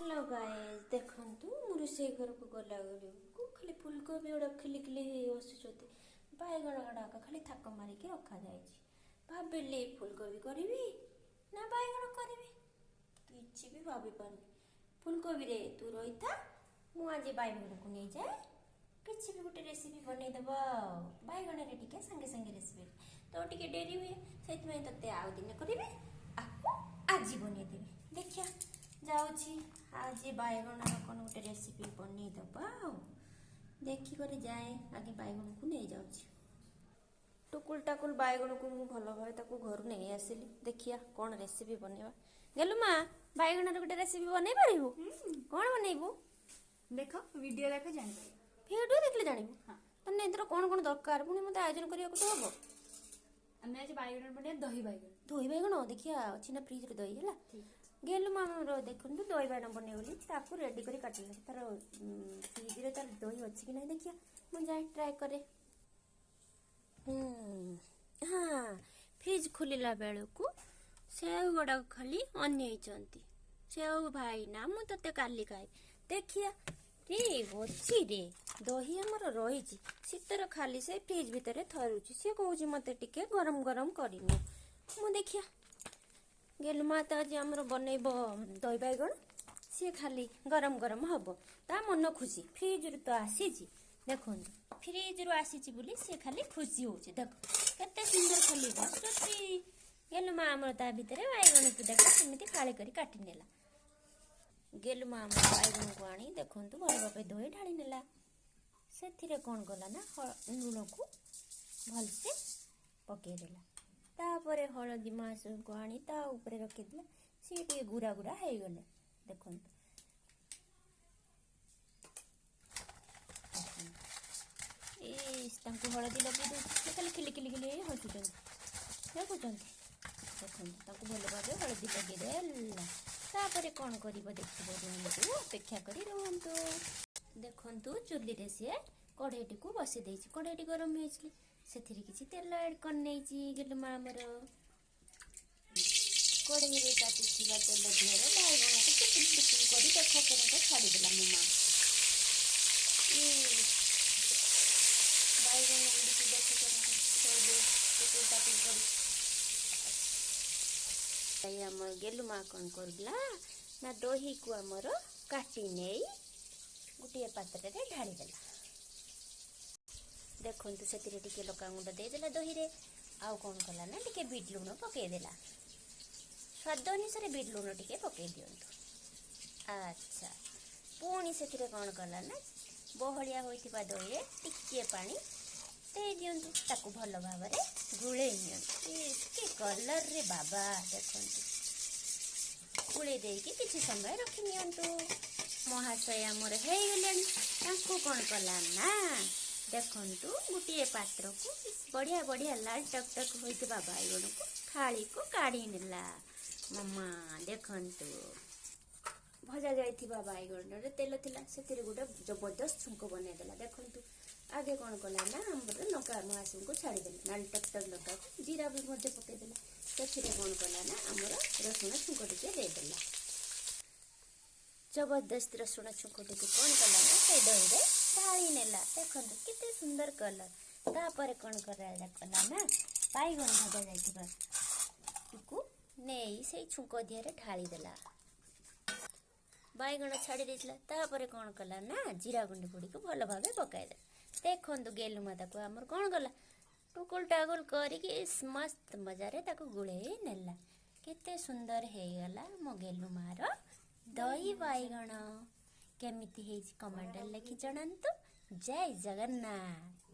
Hello guys, ଦେଖନ୍ତୁ, ମୁଁ ରୋଷେଇ ଘରକୁ ଗଲା ବେଳକୁ ଖାଲି ଫୁଲକୋବି ଗୁଡ଼ା ଖିଲି ଖିଲି ହେଇ ହସୁଛନ୍ତି, ବାଇଗଣ ଗୁଡ଼ାକ ଖାଲି ଥାକ ମାରିକି ରଖାଯାଇଛି। ଭାବିଲି ଫୁଲକୋବି କରିବି ନା ବାଇଗଣ କରିବି, କିଛି ବି ଭାବିପାରୁନି। ଫୁଲକୋବିରେ ତୁ ରହିଥା, ମୁଁ ଆଜି ବାଇଗଣକୁ ନେଇଯାଏ, କିଛି ବି ଗୋଟେ ରେସିପି ବନେଇଦେବା। ଆଉ ବାଇଗଣରେ ଟିକେ ସାଙ୍ଗେ ସାଙ୍ଗେ ରେସିପି ତ ଟିକେ ଡେରି ହୁଏ, ସେଇଥିପାଇଁ ତତେ ଆଉ ଦିନେ କରିବି, ଆକୁ ଆଜି ବନେଇଦେବି। ଦେଖିବା, ଯାଉଛି ଆଜି ବାଇଗଣର କ'ଣ ଗୋଟେ ରେସିପି ବନେଇଦେବା। ଆଉ ଦେଖିକରି ଯାଏ, ଆଗେ ବାଇଗଣକୁ ନେଇଯାଉଛି। ଟୁକୁଲ ଟାକୁଲ ବାଇଗଣକୁ ମୁଁ ଭଲ ଭାବେ ତାକୁ ଘରୁ ନେଇ ଆସିଲି। ଦେଖିବା କ'ଣ ରେସିପି ବନେଇବା। ଗେଲୁ ମା, ବାଇଗଣର ଗୋଟେ ରେସିପି ବନେଇ ପାରିବୁ? କ'ଣ ବନେଇବୁ? ଦେଖ, ଭିଡ଼ିଓ ଦେଖ, ଜାଣିପାରିବ। ଭିଡ଼ିଓ ଦେଖିଲେ ଜାଣିବୁ? ହଁ। ମାନେ ଏଥିର କ'ଣ କ'ଣ ଦରକାର, ପୁଣି ମୋତେ ଆୟୋଜନ କରିବାକୁ ତ ହବ। ଆମେ ଆଜି ବାଇଗଣ ବନେଇବା, ଦହି ବାଇଗଣ। ଦହି ବାଇଗଣ, ଦେଖିବା ଅଛି ନା ଫ୍ରିଜରେ ଦହି। ହେଲା। ଠିକ। ଗେଲୁ ମାମାର ଦେଖନ୍ତୁ, ଦହି ବାଇଗଣ ବନେଇବ ବୋଲି ତାକୁ ରେଡି କରି କାଟିଲା। ତାର ଫ୍ରିଜରେ ତାର ଦହି ଅଛି କି ନାହିଁ ଦେଖିବା, ମୁଁ ଯାଏ ଟ୍ରାଏ କରେ। ହଁ, ଫ୍ରିଜ୍ ଖୋଲିଲା ବେଳକୁ ସେଉ ଗୁଡ଼ାକ ଖାଲି ଅନେଇଛନ୍ତି। ସେଉ ଭାଇ ନା, ମୁଁ ତତେ କାଲି ଖାଇବି। ଦେଖିବା ରେ, ଅଛି ରେ ଦହି ଆମର ରହିଛି ଶୀତର, ଖାଲି ସେ ଫ୍ରିଜ୍ ଭିତରେ ଥରୁଛି। ସିଏ କହୁଛି ମୋତେ ଟିକେ ଗରମ ଗରମ କରିନିଅ। ମୁଁ ଦେଖିବା, ଗେଲୁ ମା ତ ଆଜି ଆମର ବନେଇବ ଦହି ବାଇଗଣ, ସିଏ ଖାଲି ଗରମ ଗରମ ହବ, ତା ମନ ଖୁସି। ଫ୍ରିଜ୍ରୁ ତ ଆସିଛି, ଦେଖନ୍ତୁ, ଫ୍ରିଜ୍ରୁ ଆସିଛି ବୋଲି ସିଏ ଖାଲି ଖୁସି ହଉଛି। ଦେଖ କେତେ ସୁନ୍ଦର ଖାଲି ହସୁଛି ଗେଲୁ ମା ଆମର। ତା ଭିତରେ ବାଇଗଣକୁ ଦେଖ କେମିତି ଫାଳି କରି କାଟି ନେଲା। ଗେଲୁ ମା ଆମର ବାଇଗଣକୁ ଆଣି ଦେଖନ୍ତୁ ଭଲ ଭାବେ ଧୋଇ ଢାଳି ନେଲା। ସେଥିରେ କ'ଣ କଲା ନା ଲୁଣକୁ ଭଲସେ ପକେଇଦେଲା। ତାପରେ ହଳଦୀ ମାସକୁ ଆଣି ତା ଉପରେ ରଖିଦେଲା। ସିଏ ଟିକେ ଗୁରା ଗୁରା ହେଇଗଲେ। ଦେଖନ୍ତୁ, ଏ ତାଙ୍କୁ ହଳଦୀ ଲଗେଇ ଦେଉଛି, ସେ ଖାଲି ଖିଲି ଖିଲି ଖିଲି ହେଇ ହସୁଛନ୍ତି, ଦେଖୁଛନ୍ତି। ଦେଖନ୍ତୁ, ତାଙ୍କୁ ଭଲ ଭାବେ ହଳଦୀ ଲଗେଇଦେଲା। ତାପରେ କ'ଣ କରିବ ଦେଖିବ, ରୁହନ୍ତୁ, ଅପେକ୍ଷା କରି ରୁହନ୍ତୁ। ଦେଖନ୍ତୁ, ଚୁଲିରେ ସିଏ କଢ଼େଇଟିକୁ ବସେଇ ଦେଇଛି। କଢ଼େଇଟି ଗରମ ହେଇଛି, ସେଥିରେ କିଛି ତେଲ ଆଡ଼୍ କରିନେଇଛି ଗେଲୁ ମା ଆମର। କଢ଼େଇରେ ତାତିଥିବା ତେଲ ଦିହରେ ବାଇଗଣକୁ ଟୁକୁଲ ଟୁକୁଲ କରି ଦେଖ କେମିତି ଛାଡ଼ିଦେଲା ମୋ ମା। ଏ ବାଇଗଣ ଗୁଡ଼ିକୁ ଦେଖ କେମିତି ଥୋଇଦେଇ ଟୁକୁଲ ଟାକୁଲ କରି। ଏଇ ଆମର ଗେଲୁ ମା କ'ଣ କରୁଥିଲା ନା ଦହିକୁ ଆମର କାଟି ନେଇ ଗୋଟିଏ ପାତ୍ରରେ ଢାଳିଦେଲା। ଦେଖନ୍ତୁ, ସେଥିରେ ଟିକେ ଲଙ୍କାଗୁଣ୍ଡ ଦେଇଦେଲା ଦହିରେ। ଆଉ କ'ଣ କଲା ନା ଟିକେ ବିଟ୍ ଲୁଣ ପକେଇଦେଲା। ସ୍ୱାଦ ଅନୁସାରେ ବିଟ୍ ଲୁଣ ଟିକେ ପକେଇ ଦିଅନ୍ତୁ। ଆଚ୍ଛା, ପୁଣି ସେଥିରେ କ'ଣ କଲା ନା ବହଳିଆ ହୋଇଥିବା ଦହିରେ ଟିକିଏ ପାଣି ଦେଇ ଦିଅନ୍ତୁ। ତାକୁ ଭଲ ଭାବରେ ଗୋଳେଇ ନିଅନ୍ତୁ। କି କଲର୍ରେ ବାବା, ଦେଖନ୍ତୁ। ଗୋଳେଇ ଦେଇକି କିଛି ସମୟ ରଖି ନିଅନ୍ତୁ। ମହାଶୟ ଆମର ହେଇଗଲେଣି। ତାଙ୍କୁ କ'ଣ କଲା ନା ଦେଖନ୍ତୁ, ଗୋଟିଏ ପାତ୍ରକୁ ବଢ଼ିଆ ବଢ଼ିଆ ଲାଲ ଟକ୍ ଟକ୍ ହୋଇଥିବା ବାଇଗଣକୁ ଥାଳିକୁ କାଢ଼ି ନେଲା ମାମା। ଦେଖନ୍ତୁ, ଭଜା ଯାଇଥିବା ବାଇଗଣରେ ତେଲ ଥିଲା, ସେଥିରେ ଗୋଟେ ଜବରଦସ୍ତ ଛୁଙ୍କ ବନେଇଦେଲା। ଦେଖନ୍ତୁ, ଆଗେ କ'ଣ କଲା ନା ଆମର ଲଙ୍କା ମହାଶୟଙ୍କୁ ଛାଡ଼ିଦେଲା, ନାଲି ଟକ୍ ଟକ୍ ଲଙ୍କାକୁ, ଜିରା ବି ମଧ୍ୟ ପକେଇଦେଲା। ସେଥିରେ କ'ଣ କଲା ନା ଆମର ରସୁଣ ଛୁଙ୍କ ଟିକେ ଦେଇଦେଲା। ଜବରଦସ୍ତ ରସୁଣ ଛୁଙ୍କଟିକୁ କ'ଣ କଲା ନା ସେ ଦହିରେ ଢାଳି ନେଲା। ଦେଖନ୍ତୁ କେତେ ସୁନ୍ଦର କଲର୍। ତାପରେ କ'ଣ କଲା ନା ବାଇଗଣ ଭଜା ଯାଇଥିବା ଟିକୁ ନେଇ ସେଇ ଛୁଙ୍କ ଦିହରେ ଢାଳିଦେଲା। ବାଇଗଣ ଛାଡ଼ି ଦେଇଥିଲା। ତାପରେ କ'ଣ କଲା ନା ଜିରା ଗୁଣ୍ଡ ଗୁଡ଼ିକୁ ଭଲ ଭାବେ ପକାଇଦେଲା। ଦେଖନ୍ତୁ, ଗେଲୁମା ତାକୁ ଆମର କ'ଣ କଲା, ଟୁକୁଲ ଟାକୁଲ କରିକି ମସ୍ତ ମଜାରେ ତାକୁ ଗୋଳେଇ ନେଲା। କେତେ ସୁନ୍ଦର ହେଇଗଲା ମୋ ଗେଲୁ ମାର ଦହି ବାଇଗଣ। କେମିତି ହେଇଛି କମେଣ୍ଟରେ ଲେଖି ଜଣାନ୍ତୁ। ଜୟ ଜଗନ୍ନାଥ।